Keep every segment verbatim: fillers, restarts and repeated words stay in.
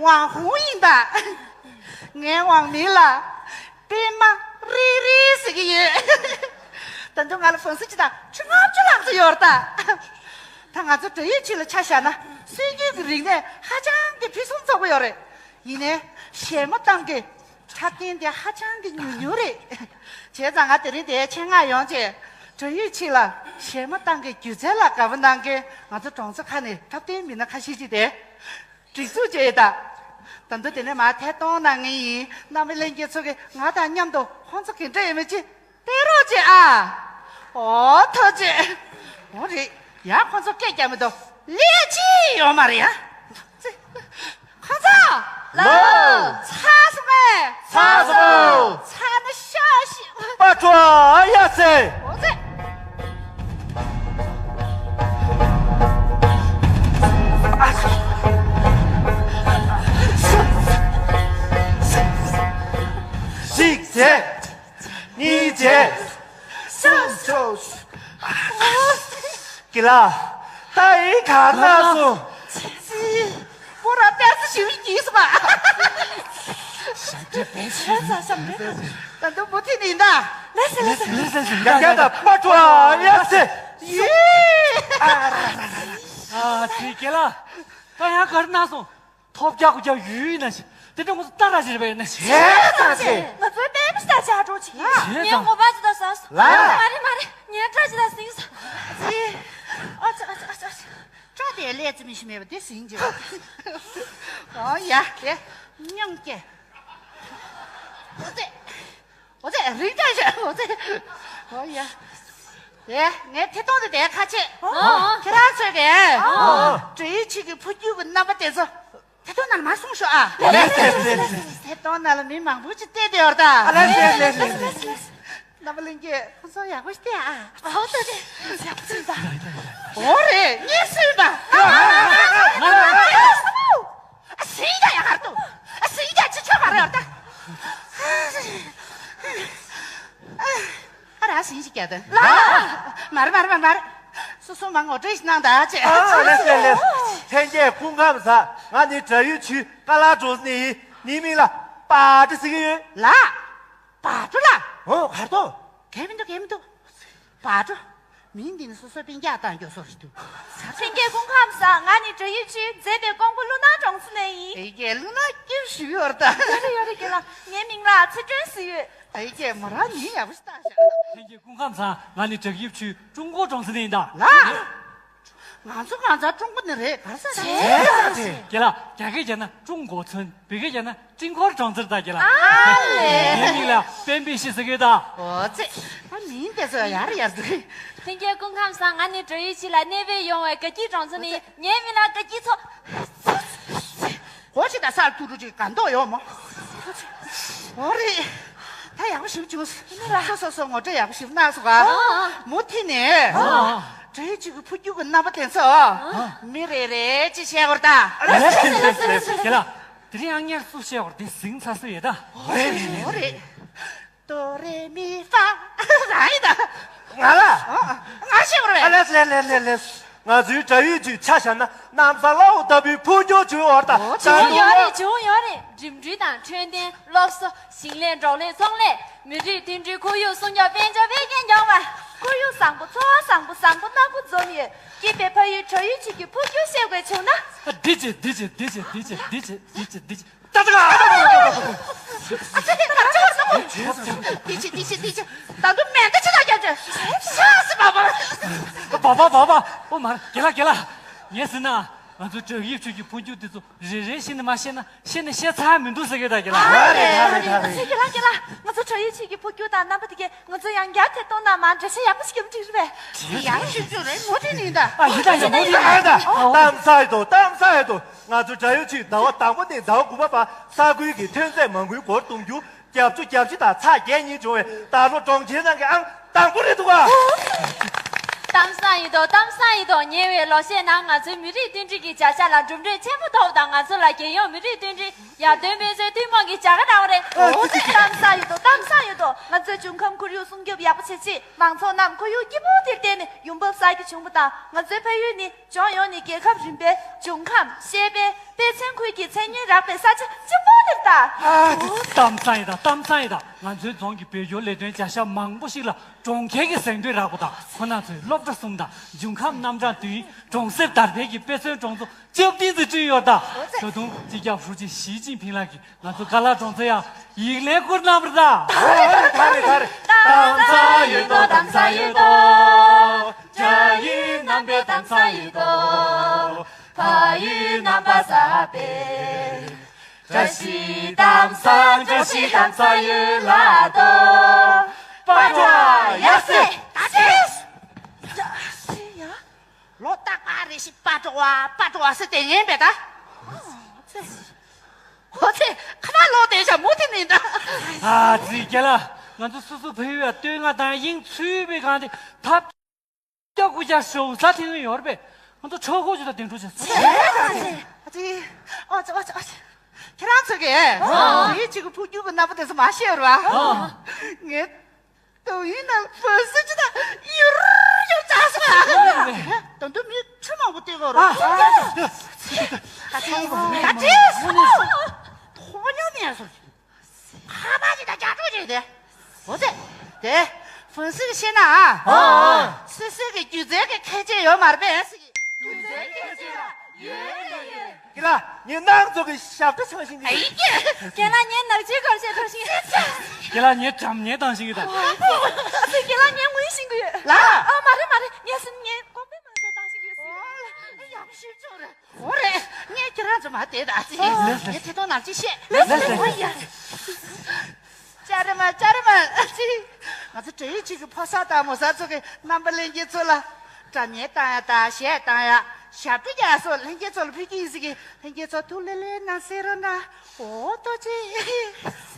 ཝང་ཧུང་ཡིན་ད། ངའི་ཝང་མིང་ལ་པད་མ་རིལ་རིལ་ཟེར་གྱི་ཡོད། ད་དུང་ང་ལ་ཧྥོན་སི་ཅི་དང་ཁྲི་ལྔ་བཅུ་ལྷག་ཙམ་ཡོད་རེད་ད། ད་ང་ཚོ་བྲག་ཡུལ་ཆུ་ལ་ཆ་བཞག་ན་སྲོལ་རྒྱུན་གྱི་རིག་གནས་ཧ་ཅང་གི་ཕུན་སུམ་ཚོགས་པོ་ཡོད་རེད། ཡིན་ནའི་གཞས་མ་བཏང་གི་འཁྲབ་མཁན་དེ་ཧ་ཅང་གི་ཉུང་ཉུང་རེད། བྱས་ཙང་ང་དེ་རིང་དེ་ཆེད་མངགས་ཡོང་བྱས་བྲག་ཡུལ་ཆུ་ལ་གཞས་མ་བཏང་གི་སྒྱུ་རྩལ་ལ་དགའ་པོ་གནང་མཁན་ང་ཚོ་གྲོང་ཚོ་ཁག་ནས་འཁྲབ་སྟོན་མི་སྣ་ཁ་ཤས་ཅིག་དེ། སྒྲིག་འཛུགས་བྱས་ཡོད་ད། ད་དུང་དེ་ནས་མར་ཐད་གཏོང་གནང་མཁན་ཡིན། རྣམ་པ་ལྷན་རྒྱས་ཚོ་གིས་ང་དང་མཉམ་དུ་ཁོང་ཚོ་ག་འདྲ་ཡོད་མེད་ཅིག་བལྟ་རོགས་བྱེད་ཨ། འོ་ཐུགས་རྗེ་ཆེ། འོ་རེད་ཡ། ཁོང་ཚོ་སྐད་རྒྱག་མི་འདུག་ལས་ཅི་ཡོད་མ་རེད་ཡ། ཁོང་ཚོ། ལོ། ཚར་སོང་ངས། ཚར་སོང་། ཚར་ན་ཤོག་ཤིག་པ་ཀྲོ་ཡ་སེ། འོ་ཙེ། ཞིག་བྱས། གཉིས་བྱས། གསུམ་བྱས། གི་ལ། ད་ཡིན་ག་ན་སོང་། ཙི། པོ་ར་པད་ཚ་ཞིག་གིས་སོང་ཨ། ཞབས་འདྲེན་པད་ཚ་ཞབས་འདྲེན། ད་དུང་མུ་མཐུད་ནས་ཡིན་ད། ལེ་སེ་ལེ་སེ་ལེ་སེ། ཡ་ཡ་ད་པ་ཀྲོ་ཡ་སེ། ཡི། ཨ་ཙི་གི་ལ། ད་ཡང་ག་རེ་ན་སོང་། ཐོབ་རྒྱག་གུ་རྒྱག་ཡུལ་ཡིན་ན་ཞིག་དེ་འདྲ་ངོ་ཚོ་ལྟ་ར་ཞིག་རེད་པས་ཡིན་ན་ཞིག་བྱས་ཙང་ཞིག་ང་ཚོའི་པད་མི་ས་ཆ་འགྲོ་ཆེ། བྱས་ངའི་ཙང་ངོ་པ་ཅི་ད་ཟ་སོ། ལ། མ་རེད་མ་རེད། ངའི་སྐྲ་ཅི་ད་སིང་སོ། ཙི། ཨ་ཙི་ཨ་ཙི་ཨ་ཙི་ཨ་ཙི། སྐྲ་དེ་ལས་ཙི་མི་ཤི་མེད་པ་དེ་སིང་ཅི། ཨོ་ཡ་དེ། སྙིང་སྐྱེ། ཨོ་ཙི། འོ་ཙེ་རིག་འདྲ་ཞིག་འོ་ཙེ། ཨོ་ཡ། དེ་ངའི་ཐད་གཏོང་དེ་དེ་ཁ་ཆེ། ཨོ། ཁྱེད་རང་ཚོས་དེ། ཨོ། བྲག་ཡུལ་ཆུ་གི་འཕོ་འགྱུར་གྱི་རྣམ་པ་དེ་ཚོ། ཐད་གཏོང་ནང་ལ་མར་གསུངས་ཤོག་ཨ། ལེ་ལེ་ལེ་ལེ། ཐད་གཏོང་ནང་ལ་མི་མང་པོ་ཅིག་བལྟས་བསྡད་ཡོད་རེད་ད། ཨ་ལེ་ལེ་ལེ་ལེ་ལེ། རྣམ་པ་ལྷན་རྒྱས་ཁོང་ཚོ་ཡག་པོ་ཞིག་བལྟས་ཨ། ཨོ་ད་དེ་ཡག་པོ་ཅིག་ད། འོ་རེད་ངས་སུས་པ། ཨ་སིང་རྒྱ་ཡག་གར་འདུག་ཨ་སིང་རྒྱ་ཅི་ཆོག་ག་རེད་ད། ཨ་ར་སིང་ཞིག་རྒྱ་དང་། ལ། མ་རེད་མ་རེད་མ་རེད་མ་རེད། སོ་སོ་མ་ངོ་སྤྲོད་ཞིག་གནང་ད་ཅེ། ཨ་ལེ་ལེ་ལེ། ལྷན་རྒྱས་སྐུ་ཁམས་བཟང་། ང་ནི་བྲག་ཡུལ་ཆུ་ཀ་ལ་གྲོང་ཚོ་ནས་ཡིན། ངའི་མིང་ལ་པ་ཏྲ་ཟེར་གྱི་ཡོད། ལ། བ་ཕྲུག་ལ། ཨོ་གར་ཏོ། གལ་མི་འདུག་གལ་མི་འདུག་བ་ཕྲུག་མིང་འདི་ནི་སོ་སོའི་སྤུན་ཀྱག་བཏང་རྒྱུ་བཟོ་རེད་འདུག་ལྷན་རྒྱས་སྐུ་ཁམས་བཟང་། ང་ནི་བྲག་ཡུལ་ཆུས་མཛེས་པའི་ཀོང་པོ་ཀླུ་ནག་གྲོང་ཚོ་ནས་ཡིན། ཨེ་ཀྱེ་ཀླུ་ནག་སྐྱིད་ཞུ་ཡོད་རེད་ད། ཡོད་རེད་ཡོད་རེད་རྒན་ལགས། ངའི་མིང་ལ་ཚེ་སྒྲོན་ཟེར་ཡོད། ཨེ་ཀྱེ་མོ་རང་མིང་ཡག་པོ་ཞིག་བཏགས་ཤག་ལྷན་རྒྱས་སྐུ་ཁམས་བཟང་། ང་ནི་བྲག་ཡུལ་ཆུས་ཀྲུང་གོ་གྲོང་ཚོ་ནས་ཡིན་ད། ལ། ང་ཚོ་གང་ཚང་ཀྲུང་གོ་ནས་རེད། ག་རེ་ཟེར་ད། རྒན་ལགས་རྒྱ་སྐད་བརྒྱབ་ན་ཀྲུང་གོ་ཚོན། བོད་སྐད་བརྒྱབ་ན་ཀྲིན་ཁོར་གྲོང་ཚོར་ད་རྒན་ལགས། ཨ་ལེ། ངའི་མིང་ལ་པེན་པེ་ཤི་ཟེར་གི་ད། ཨོ་ཙི། ཨ་མིང་དེ་ཚོ་ཡར་ཡར་ཟེར། ལྷན་རྒྱས་སྐུ་ཁམས་བཟང་། ང་ནི་བྲག་ཡུལ་ཆུ་ལ་གནས་སྤོས་ཡོང་བའི་དགའ་སྐྱིད་གྲོང་ཚོ་ནས་ཡིན། ངའི་མིང་ལ་དགའ་སྐྱིད་མཚོ། གོ་ཞིག་ད་སར་ཐུག་འགྲོ་ཅིག་ག་མདོག་ཡོད་མོ། ཨོ་རེད། ད་ཡག་པོ་ཞིག་བྱུང་། སོ་སོ་སོ་ངོ་སྤྲོད་ཡག་པོ་ཞིག་གནང་སོང་ག་ཨོ། མུ་མཐུད་ནས། ཨོ། བྲག་ཡུལ་ཆུ་གི་འཕོ་འགྱུར་གྱི་རྣམ་པ་དེ་ཚོ། ཨོ། མི་རེ་རེ་ཅིག་བཤད་དགོས་རེད་ད། ལགས་སེ་ལགས་སེ་ལགས་སེ། རྒན་ལགས། དེ་རིང་ཨང་ཉེར་སུ་བཤད་དགོས་རེད། དེ་ཟིང་ཚ་སུ་ཡོད་ད། ཨོ་རེད་རེད་རེད། ཨོ་རེད། ཏོ་རེ་མི་ཧྥ། རང་ཡིན་ད། ང་ལ། ཨོ། ང་བཤད་དགོས་རེད། ཨ་ལགས་སེ་ལགས་སེ་ལགས་སེ། ང་ཚོའི་བྲག་ཡུལ་ཆུའི་ཆ་བཞག་ན་གནམ་ས་བླ་འོག་ལྟ་བུའི་འཕོ་འགྱུར་བྱུང་ཡོད་རེད་ད། ཨོ་ད་བྱུང་དུང་ཡོད་རེད། བྱུང་ཡོད་རེད། འགྲིམ་འགྲུལ་དང་འཕྲོད་བསྟེན། སློབ་གསོ། ཞིང་ལས། འབྲོག་ལས། ཚོང་ལས། མི་རིགས་མཐུན་སྒྲིལ། ཁོར་ཡུག་སྲུང་སྐྱོབ། དཔལ་འབྱོར་འཕེལ་རྒྱས་འབྱུང་བ། ཁོར་ཡུག་བཟང་པོ། འཚོ་བ་བཟང་པོ། བཟང་པོ་ནག་པོ་འཛོམས་ཡོད། སྐྱིད་པའི་ཕ་ཡུལ་བྲག་ཡུལ་ཆུ་གི་འཕོ་འགྱུར་ཤེས་དགོས་བྱུང་ན། འདི་བྱེད་འདི་བྱེད་འདི་བྱེད་འདི་བྱེད་འདི་བྱེད་འདི་བྱེད་འདི་བྱེད། ད་ད་ད། འདི་བྱེད་འདི་བྱེད་འདི་བྱེད། ད་དུང་མེ་མདའ་ཅི་ལ་རྒྱབ་བྱས། ཤ་སི་བ་བ། བ་བ་བ་བ། ཨོ་མ་རེད། རྒན་ལགས་རྒན་ལགས། ངས་ཟེར་ན། ང་ཚོ་བྲག་ཡུལ་ཆུ་གི་འཕོ་འགྱུར་དེ་ཚོ་རེ་རེ་བཞིན་དུ་མ་བཤད་ན། ཤེས་ནས་བཤད་ཚར་མི་འདུག་ཟེར་གི་ད་རྒན་ལགས། ཨ་རེད་ཨ་རེད་ཨ་རེད། རྒན་ལགས་རྒན་ལགས། ང་ཚོ་བྲག་ཡུལ་ཆུ་གི་འཕོ་འགྱུར་དང་རྣམ་པ་དེ་གས་ང་ཚོ་ཡང་བསྐྱར་ཐད་གཏོང་ནང་མར་འགྲེལ་བཤད་ཡག་པོ་ཞིག་རྒྱབ་ན་འགྲིག་རེད་པས། ཡག་ཞིབ་ཞིབ་རེད། མུ་མཐུད་ནས་ཡིན་ད། ཨ་ཡིན་ད་ཡིན་ད་མུ་མཐུད་ནས་ཡིན་ད། གཏམ་ཚ་ཡོད་དོ། གཏམ་ཚ་ཡོད་དོ། ང་ཚོ་བྲག་ཡུལ་ཆུའི་ཟླ་བ་དང་པོ་ནས་ཟླ་བ་དགུ་པ་བར་ས་ཁུལ་གྱི་ཐོན་རྫས་མ་དངུལ་སྒོར་དུང་ཕྱུར་བརྒྱད་ཅུ་གྱ་བཞི་དང་ཚེག་བརྒྱད་གཉིས་བྱུང་བས་ད་ལོ་གྲོང་ཁྱེར་ནང་གི་ཨང་དང་པོ་རེད་འདུག་ག། གཏམ་བཟང་ཡིན་དོ། གཏམ་བཟང་ཡིན་དོ། ཉེ་བའི་ལོ་ཤས་ནང་ང་ཚོའི་མི་རིགས་མཐུན་སྒྲིལ་གྱི་བྱ་གཞག་ལ་གྲུབ་འབྲས་ཆེན་པོ་ཐོབ་དང་། ང་ཚོ་ལ་རྒྱལ་ཡོངས་མི་རིགས་མཐུན་སྒྲིལ་ཡར་ཐོན་དཔེ་མཛོད་ཐུན་མོང་གི་བྱ་དགའ་རག་པ་རེད། འོ་ཙི། གཏམ་བཟང་ཡིན་དོ། གཏམ་བཟང་ཡིན་དོ། ང་ཚོའི་འབྱུང་ཁམས་ཁོར་ཡུག་སྲུང་སྐྱོབ་ཡག་པོ་བྱེད་ཆེད། མང་ཚོགས་རྣམས་ཁོར་ཡུག་སྐྱིད་པོ་དེར་བརྟེན་ནས་ཡོང་འབབ་བསགས་རྒྱུ་བྱུང་བ་དང་། ང་ཚོའི་ཕ་ཡུལ་ནི་ལྗོངས་ཡོངས་ནས་རྒྱལ་ཁབ་རིམ་པའི་འབྱུང་ཁམས་ཤེས་དཔལ་དཔེ་མཚོན་ཁུལ་གྱི་མཚན་སྙན་རག་པའི་ས་ཆ་གཅིག་པོ་དེ་རེད་ད། ཨ་ཙི། གཏམ་བཟང་ཡིན་ད། གཏམ་བཟང་ཡིན་ད། ང་ཚོའི་རྫོང་གི་བོད་སྐྱོར་ལས་དོན་བྱ་གཞག་མང་པོ་ཞིག་ལ་གྲོང་ཁྱེར་གྱི་གཟེངས་བསྟོད་རག་པ་དང་། ཁོ་ན་ཚོས་སློབ་གྲྭ་གསུམ་དང་། འབྱུང་ཁམས་རྣམ་གྲངས་བདུན། གྲོང་གསེབ་དར་སྤེལ་གྱི་དཔེ་མཚོན་གྲོང་ཚོ་བཅུ་བདུན་ཙམ་བསྐྲུན་ཡོད་ད། ད་དུང་སྤྱི་ཁྱབ་ཧྲུའུ་ཅི་ཞི་ཅིན་ཕིང་ལགས་ཀྱིས་ང་ཚོ་ཀ་ལ་གྲོང་ཚོར་ཡང་ཡིག་ལན་བསྐུར་གནང་བ་རེད་ད། ད་རེད་ད་རེད། གཏམ་བཟང་ཡོད་དོ། གཏམ་བཟང་ཡོད་དོ། བྱ་ཡུལ་རྣམ་པའི་གཏམ་བཟང་ཡོད་དོ། ཕ་ཡུལ་རྣམ་པ་གསར་པའི། བཀྲ་ཤིས་གཏམ་བཟང་། བཀྲ་ཤིས་གཏམ་བཟང་ཡོད་ལ་དོ། པ་ཏྲ་ཡ་སེ། ད་ཅེས། ཡ་སེ་ཡ། ལོ་རྟག་པར་རེ་ཞིག་པ་ཏྲ་བ་པ་ཏྲ་བ་ཟེར་དེ་ངན་པས་ད། ཨོ་ཙི། ཁ་མ་ལོ་དེ་ཤ་མོ་དེ་ནི་ད། ཨ་ཙི། རྒན་ལགས། ང་ཚོ་སོ་སོ་ཕ་ཡུལ་ཡ་བསྟོད་བསྔགས་དང་དབྱིངས་ཚུད་པའི་སྒང་དེ་ཐབས་སྐྱོ་གུ་རྒྱ་ཤོག་ས་ཐེངས་ཡོད་རེད་པས། ང་ཚོ་ཁྲོ་ཁོ་ཅིག་དང་དེང་འཕྲོ་བྱས། ཨ་ཙི། ཨོ་ཙི་ཨོ་ཙི་ཨོ་ཙི། ཁྱེད་རང་ཚོ་གིས་ཨོ། དེའི་གཅིག་གི་ཕུགས་རྒྱུད་ཀྱི་རྣམ་པ་དེ་ཚོ་མ་ཤེས་ར་བ། ཨོ། ངས་ཏོག་དབྱིབས་ནང་བོད་ཟེར་གྱི་ད་ཡུར་ཡུར་བྱ་སོང་ཨ། ད་དུང་མི་ཁྲི་མང་པོ་བསྟན་གོ་ར། ད་ཅི་ད་ཅི་སོང་། ཐོག་ཉོ་མེད་སོང་། ཁ་པར་ཅིག་དང་རྒྱ་སྒྲོག་ཅིག་དེ། འོ་དེ། དེ། ཧྥུན་སི་གིས་བཤད་ན་ཨ། ཨོ། སི་སི་གི་སྒྱུ་རྩལ་གྱི་ཁྱད་ཆོས་ཡོད་མ་རེད་པས་སི་གི། སྒྱུ་རྩལ་ཁྱད་ཆོས་ལ་ཡོད་ཡོད་ཡོད། རྒན་ལགས། ངས་ནང་ཚོ་གི་ཞབས་བྲོ་འཆང་ཤེས་ཀྱི་ཡོད། ཨ་ཡེ། རྒན་ལགས། ངས་ནག་ཆུའི་སྒོར་གཞས་འཁྲབ་ཤེས་ཀྱི་ཡོད། རྒན་ལགས། ངས་སྒྲ་སྙན་བཏང་ཤེས་ཀྱི་ཡོད། ཨ་ཙི། རྒན་ལགས། ངས་ངུ་ཤེས་ཀྱི་ཡོད། ལགས། ཨ་མ་རེད་མ་རེད། ངས་སེམས་ངས་ཀོང་པོའི་དམངས་སྲོལ་བཏང་ཤེས་ཀྱི་ཡོད་ཟེར། ཨོ་ཡག་ཤོས་ཅིག་རེད། འོ་རེད། ངས་ཁྱེད་རང་ཚོ་མ་བསྡད་ད་ཅི། ལགས་ལགས། ངས་ཐད་གཏོང་ནང་ཅི་བཤད། ལགས་ལགས། ཨོ་ཡ། ཅ་རེ་མ་ཅ་རེ་མ་ཅི། ང་ཚོ་འབྲེལ་ཡོད་ཅིག་གི་ཕོ་གསར་དང་མོ་གསར་ཚོ་གི་རྣམ་པ་ལྷན་རྒྱས་ཚོ་ལ་སྒྲ་སྙན་བཏང་ཡ་དང་གཞས་བཏང་ཡ་ཞབས་བྲོ་རྒྱག་ཡ་སོགས་ལྷན་རྒྱས་ཚོ་ལ་ཕུལ་གྱི་ཡིན་ཟེར་གི། ལྷན་རྒྱས་ཚོ་ཐུགས་ལྷོད་ལྷོད་གནང་ཟེར་རོགས་གནང་། འོ་ཏོ་ཅི།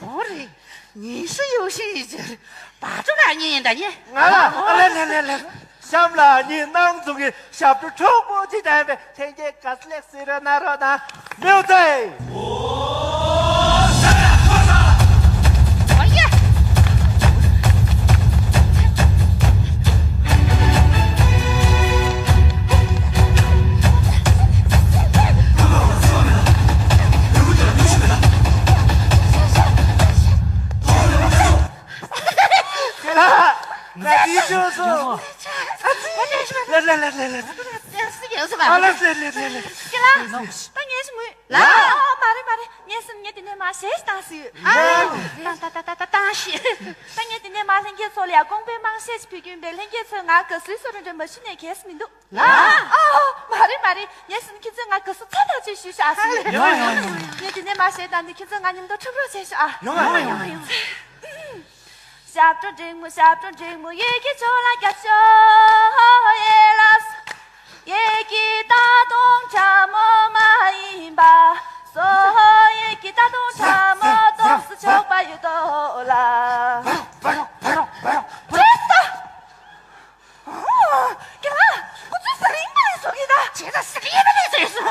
འོ་རེད། ཉིན་ཤུ་ཡོད་ཤི་ཡི་ཅི། བ་ཕྲུག་ལ་ཉིན་ཡིན་ད་ཉེ། ང་ལ་ཨ་ལེ་ལེ་ལེ་ལེ། གཤམ་ལ་ངས་ནང་འཛུགས་ཀྱི་ཞབས་བྲོ་འཁྲུག་པོ་ཅིག་བཏང་པས་ལྷན་རྒྱས་དགའ་ལེགས་ཟེར་རོགས་གནང་རོགས་གནང་། མེའུ་ཙེ། ཁྱེད་ལ་ང་འདི་བྱོས་སོང་། ལ་ལ་ལ་ལ་ལ། ཨ་ལ་ལ་ལ་ལ་ལ། ཁྱེད་ལ་ད་ངས་ཞུ་མུས། ལ། ཨ་མ་རེད་མ་རེད། ངས་སེམས་ངས་དེ་ནས་མ་ཞེས་བཏང་སི་ཡོད། ཨ། བཏང་བཏང་བཏང་བཏང་བཏང་ཞེས། ད་ངས་དེ་ནས་མ་ལྷན་རྒྱས་ཚོ་ལ་ཡ་ཀོང་པོའི་དམངས་གཞས་ཅིག་ཕུལ་རྒྱུ་ཡིན་པས་ལྷན་རྒྱས་ཚོས་ང་དགའ་བསུའི་བསུ་རུ་འདྲ་མ་ཞུས་ནས་གལ་སྲིད་མི་འདུག་ལ། ཨ། མ་རེད་མ་རེད། ངས་སེམས་ཁྱེད་ཚོས་ང་དགའ་བསུ་ཚ་ཐག་ཆོད་ཞུས་ཤག་ཨ་སི་ཡོད། ཡོང་ཡོང་ཡོང་། ངས་དེ་ནས་མ་ཞེས་བཏང་དུས་ཁྱེད་ཚོས་ང་མཉམ་དུ་འཁྲབ་རོགས་བྱས་ཤག་ཨ། ཡོང་ཡོང་ཡོང་ཡོང་། ཞབས་བྲོ་འགྲིག་མོ་ཞབས་བྲོ་འགྲིག་མོ་ཡི་གེ་ཕྱོགས་ལ་རྒྱབ་ཤོག་ཨེ་ལ། ཡི་གེ་ད་དུང་ཕྲ་མོ་མ་ཡིན་པ། སོ་ཡི་གེ་ད་དུང་ཕྲ་མོ་ཏོག་སུ་ཆོག་པ་ཡོད་དོ་ལ། བར་རོ་བར་རོ་བར་རོ་བར་རོ། ཅེས་ད། ཁྱེད་ལ་ཁོ་ཚོས་ཟ་རིན་པ་ལས་བཟོ་གི་ད། ཅེས་ད་ཟ་རིན་པ་ལས་བཟོས་སོ།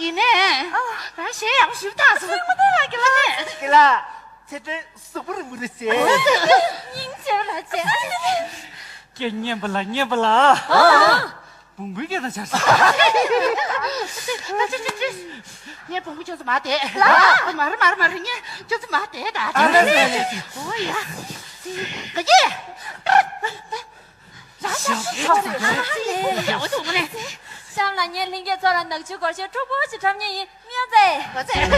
ཡིན་ནའི། ཨ། ད་གཞས་ཡག་པོ་ཞིག་བཏང་སོང་། ཚིག་མ་བདེ་ལ་ཁྱེད་ལ། ཁྱེད་ལ། ཚེ་བཀྲ་གཟུགས་པོ་རིང་པོ་རེད་ཟེར། སྙིང་རྗེ་ལ་ཅེ། ཀྱེ་སྙན་པ་ལ་སྙན་པ་ལ། ཨ། བོང་བུའི་སྐད་དང་ཆ་ས། ཨ་ཅེ་ཅེ་ཅེ། ངས་བོང་བུ་ཁྱོད་ཚོ་མ་དེད། ལ། མ་རེད་མ་རེད་མ་རེད། ངས་ཁྱོད་ཚོ་མ་དེད་ད། ཨ་ལེ་ལེ་ལེ། ཨོ་ཡ། ག་གེ། ལ་ཤ་ཤ་ཤ་ཤ་ཤ་ལ་ཡ་འོ་དུ་མ་ནས། གཤམ་ལ་ངས་ལྷན་རྒྱས་ཚོ་ལ་ནག་ཆུའི་སྒོར་གཞས་འཁྲུག་པོ་ཞིག་འཁྲབ་ཉེན་ཡིན། མིའུ་ཙེ། མིའུ་ཙེ།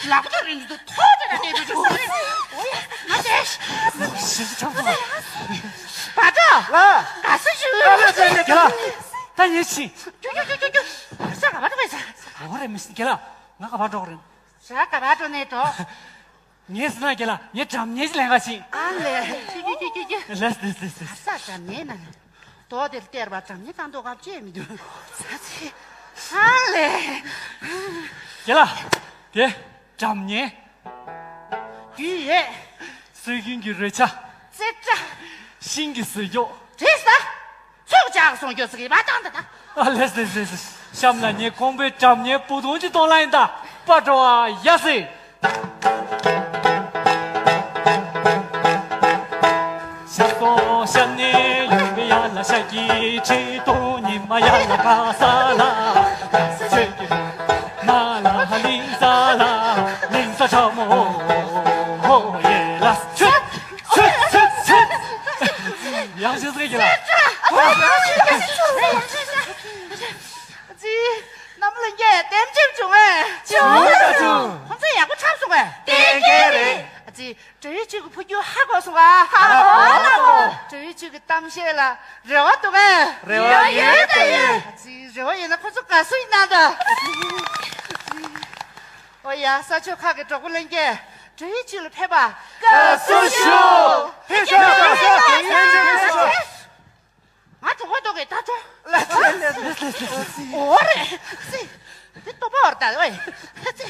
ལག་པ་རིང་དུ་ཐོག་ཏུ་ན་བསྡད་འདུག་ཅིག་ཟེར། ཨོ་ཡ། ང་བྱས། ཞེས་སུ་ཁྲམ་ཚོ། བ་ཏྲ། ལ། དགའ་བསུ་ཞུ། ལ་ལ་ལ་ལ་ལ། ད་ངས་ཕྱིན། ཀྱུ་ཀྱུ་ཀྱུ་ཀྱུ། ས་ག་པར་འགྲོ་གི་ས། འོ་རེད། མི་སྲིད་རྒན་ལགས། ང་ག་པར་འགྲོ་གི་རེད། ས་ག་པར་འགྲོ་ནས་འགྲོ། ངས་ཟེར་ན་རྒན་ལགས། ངས་སྒྲ་སྙན་ཅིག་ལེན་ག་ཕྱིན། ཨ་ལས། ཀྱུ་ཀྱུ་ཀྱུ་ཀྱུ་ཀྱུ། ལགས་ལགས་ལགས་ལགས། ས་སྒྲ་སྙན་ན་ལས། རྡོ་དེར་བལྟས་པ་སྒྲ་སྙན་བཏང་མདོག་ཁ་ཅིག་མི་འདུག་ས་ཚེ། ཨ་ལས། རྒན་ལགས། དེ་སྒྲ་སྙན། རྒྱུས་ཡོད། སྲོལ་རྒྱུན་གྱི་རོལ་ཆ། རྩེ་གྲ། ཤིང་གི་ཟོལ་ཀྱོག་རེད་ས། ཚོགས་བཅག་སོང་རྒྱུ་ཟིག་ཡིན་པ་དང་ད་ད། ཨ་ལས་ཟེར་ཟེར་ཟེར། གཤམ་ལ་ངས་ཁོང་པའི་སྒྲ་སྙན་བུ་དུང་ཅིག་གཏོང་ལ་ཡིན་ད། པ་འགྲོ་བ་ཡ་སེ། ཤར་སོང་ཤར་ནས་ཡོང་བའི་ཡ་ལ་ཤར་གྱི་ཁྲི་སྟོང་ཉི་མ་ཡ་ལ་ག་ས་ལ་ག་ས་ཆོས་ཀྱི་མ་ལ་ཧ་ལིང་ས་ལ་ལིང་ས་ཁྲ་མོ་ཧོ་ཡེ་ལ་ཆོས། ཚུད་ཚུད་ཚུད། ཡག་ཤོས་ཟེར་གྱི་ལ། ཙི། རྣམ་ལྷན་རྒྱས་དེམ་ཅིབ་བྱུང་ངས། བྱུང་ད་བྱུང་། ཁོང་ཚོ་ཡག་པོ་འཁྲབ་སོང་ངས། དེ་གས་རེད། ཙི། འབྲེལ་ཡོད་ཅིག་གི་ཕུ་རྒྱུ་ཧ་གོ་སོང་ཨ། ཧ་གོ་ལ་གོ། འབྲེལ་ཡོད་ཅིག་གི་གཏམ་བཤད་ལ་རེ་བ་འདུག་ངས། རེ་བ་ཡོད་ད་ཡོད། ཙི། རེ་བ་ཡོད་ན་ཁོང་ཚོ་དགའ་བསུ་ཡིན་ན་ད། ཨོ་ཡ། ས་ཕྱོགས་ཁག་གི་གྲོགས་པོ་ལྷན་རྒྱས། འབྲེལ་ཡོད་ཅིག་ལ་ཕེབས་པ་དགའ་བསུ་ཞུ། ཕེབས་ཤོག་ཕེབས་ཤོག་ཕེབས་ཤོག་ཕེབས་ཤོག་ང་གྲོགས་པོ་འདུག་གས་ད་ཚོ། ལགས་ལགས་ལགས་ལགས། འོ་རེད། སི། དེ་ལྟོ་པ་བར་ད་ཨོ་ཡ། སི།